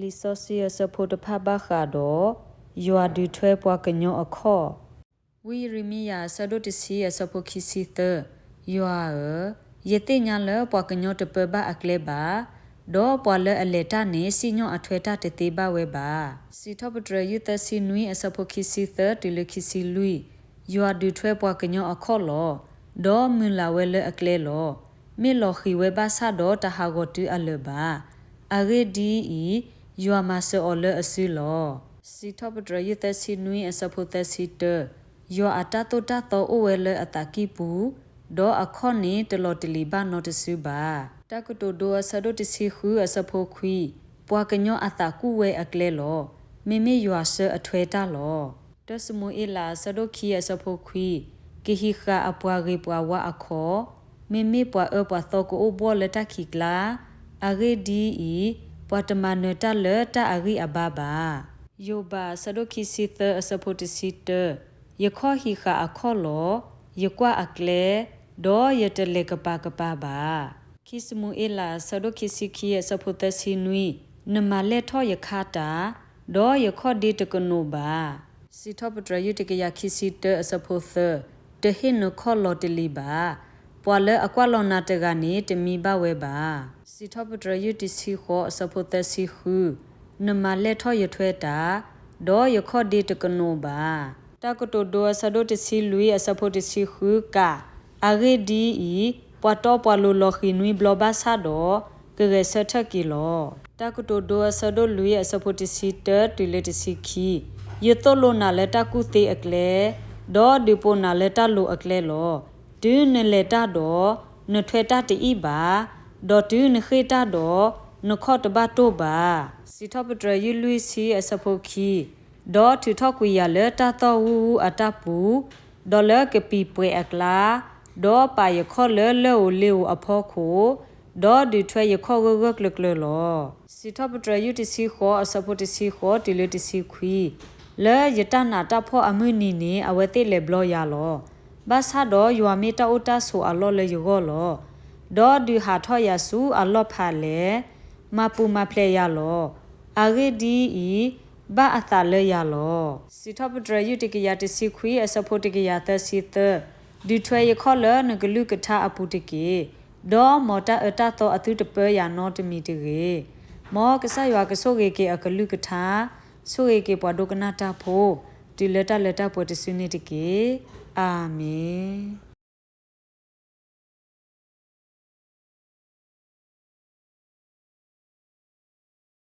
လံာ်စီဆှံအဆၢဖိတဖၣ်ဘၣ်ဃးဒီး ယွၤဒုးထွဲပှၤကညီအခီၣ်. ဝံယံးရမံယၤအဆၢဒိၣ်တဆံအဆၢဖိခံဆံသၢ, ယွၤဧၢ, ယသ့ၣ်ညါလၢပှၤကညီတပၢဘၣ်အကျဲဘၣ်, ဒီးပှၤလၢအလဲၤတၢ်န့ၣ် စံၣ်ညီၣ်အထွဲတၢ်တသ့ဘၣ်ဝဲဘၣ်. စံးထီၣ်ပတြၢၤယုၢ်သၢဆံနွံအဆၢဖိခံဆံသၢ တုၤလၢခံဆံလွံၢ်, ယွၤဒုးထွဲပှၤကညီအခီၣ်လီၤ. ဒီးမုၢ်လၢ်ဝဲလၢအကျဲလီၤ. မ့ၢ်လီၤဃံၤဝဲဘၣ်ဆၣ်ဒီးတဟးဂီၤတုၤအလၢာ်ဘၣ်. အဂ့ၢ်ဒ်အံၤ, ယွၤမၤစၢၤအီၤလၢအစုလီၤ. စံးထီၣ်ပတြၢၤယုၢ်သၢဆံနွံအဆၢဖိသၢဆံတၢ, ယွၤအတၢ်သိၣ်တၢ်သီအိၣ်ဝဲလၢအသးကံၢ်ပူၤ, ဒီးအခီၣ်န့ၣ်တလီၤတလံၤဘၣ်နီတစုဘၣ်. တၢ်ကတိၤဒိအဆၢဒိၣ်တဆံဃုအဆၢဖိခွံ, ပှၤကညီအသးကူၣ်ဝဲအကျဲလီၤ. မ့မ့ၢ်ယွၤဆှၢအထွဲတၢ်လီၤ. တၢ်ၡမူၤအ့လးအဆၢဒိၣ်ခံအဆၢဖိခွံ, ကဟံးဃာ်အပှၤဂ့ၤပှၤဝါအခီၣ်, မ့မ့ၢ်ပှၤအၢပှၤသီကအိၣ်ဘှီၣ်လၢတၢ်ခံးကျါ, အဂ့ၢ်ဒ်အံၤ, ပှၤတမၤနၢၤတၢ်လၢတၢ်အဂံၢ်အဘါဘၣ်. ယိၤဘးအဆၢဒိၣ်ခံဆံသၢအဆၢဖိတဆံတၢ, ယခီၣ်ဟံးဃာ်အခီၣ်လီၤ. ယကွၢ်အကျဲ, ဒီးယတလဲၤကပၤကပၤဘၣ်. ခံၡမူၤအ့လးအဆၢဒိၣ်ခံဆံခံအဆၢဖိသၢဆံနွံ, နမၤလဲၢ်ထီၣ်ယခါတၢ်, ဒီးယခီၣ်ဒ့တကနိးဘၣ်. စံးထီၣ်ပတြၢၤယုၢ်တကယၤခံဆံတၢအဆၢဖိသၢ, တဟ့ၣ်နခီၣ်လီၤတလံၤဘၣ်. ပှၤလၢအကွၢ်လီၤနၤတဂၤန့ၣ် တမံဘၣ်ဝဲဘၣ်. စံးထီၣ်ပတြၢၤယုၢ်တဆံဃိးအဆၢဖိသၢဆံဃု, နမၤလဲၢ်ထီၣ်ယထွဲတၢ်, ဒီးယခီၣ်ဒ့တကနိးဘၣ်. တၢ်ကတိၤဒိအဆၢဒိၣ်တဆံလွံၢ်အဆၢဖိတဆံဃုကး, အဂ့ၢ်ဒ်အံၤ, ပှၤတီပှၤလိၤလီၤဃံၤနွံဘျီဘၣ်ဆၣ်ဒီး, ကဂဲၤဆၢထၢၣ်က့ၤလီၤ. တၢ်ကတိၤဒိအဆၢဒိၣ်လွံၢ်အဆၢဖိတဆံတၢတုၤလၢတဆံခံ, ယသိၣ်လိနၤလၢတၢ်ကူၣ်သ့အကျဲ, ဒီးဒုးပိာ်နၤလၢတၢ်လိၤအကျဲလီၤ. တုၤနလဲၤတၢ်ဒီး, နထွဲတၢ်တအံၣ်ဘၣ်, ဒီးတုၤနဃ့ၢ်တၢ်ဒီး, နခီၣ်တဘၣ်တိၢ်ဘၣ်. စံးထီၣ်ပတြၢၤယုၢ်လွံၢ်ဆံအဆၢဖိခံ, ဒီးထုးထီၣ်ကွံာ်ယၤလၢတၢ်သီၣ်ဂူာ်ဂူာ်အတၢ်ပူၤ, ဒီးလၢကပံာ်ပှဲၤအကျါ, ဒီးပာ်ယခီၣ်လၢလၢၢ်ဧိၤလ့ၤဧိၤအဖီခိၣ်, ဒီးဒုးထွဲယခီၣ်ဂၢၢ်ဂၢၢ်ကျၢၤကျၢၤလီၤ. စံးထီၣ်ပတြၢၤယုၢ်တဆံဃိးအဆၢဖိတဆံဃိးတုၤလၢတဆံခွံ, လၢယတၢ်နးတၢ်ဖှီၣ်အမုၢ်နံၤန့ၣ် အဝဲသ့ၣ်လဲၤဘျီယၤလီၤ. ဘၣ်ဆၣ်ဒီးယွၤမ့ၢ်တၢ်အိၣ်တၢ်ဆိးအလီၢ်လၢယဂီၢ်လီၤ. ဒီးဒုးဟးထီၣ်ယၤဆူအလီၢ်ဖးလဲၣ်, မၤပူၤမၤဖျဲးယၤလီၤ. အဂ့ၢ်ဒ်အံၤ, ဘၣ်အသးလၢယၤလီၤ. စံးထီၣ်ပတြၢၤယုၢ်တကယၤတဆံခွံအဆၢဖိတကယၤသၢဆံသၢ, ဒုးထွဲယခီၣ်လၢနကလုၢ်ကထါအပူၤတက့ၢ်. ဒီးမ်တၢ်အၢတၢ်သီအသုတပၢယၤနီတမံၤတဂ့ၤ. မ်ကစၢ်ယွၤကဆိၣ်ဂ့ၤက့ၤအကလုၢ်ကထါ, ဆိၣ်ဂ့ၤက့ၤပှၤဒိကနၣ်တၢ်ဖိ, တုၤလၢတၢ်လၢတၢ်ပှဲၤတစုန့ၣ်တက့ၢ်. အၤမ့ၣ်.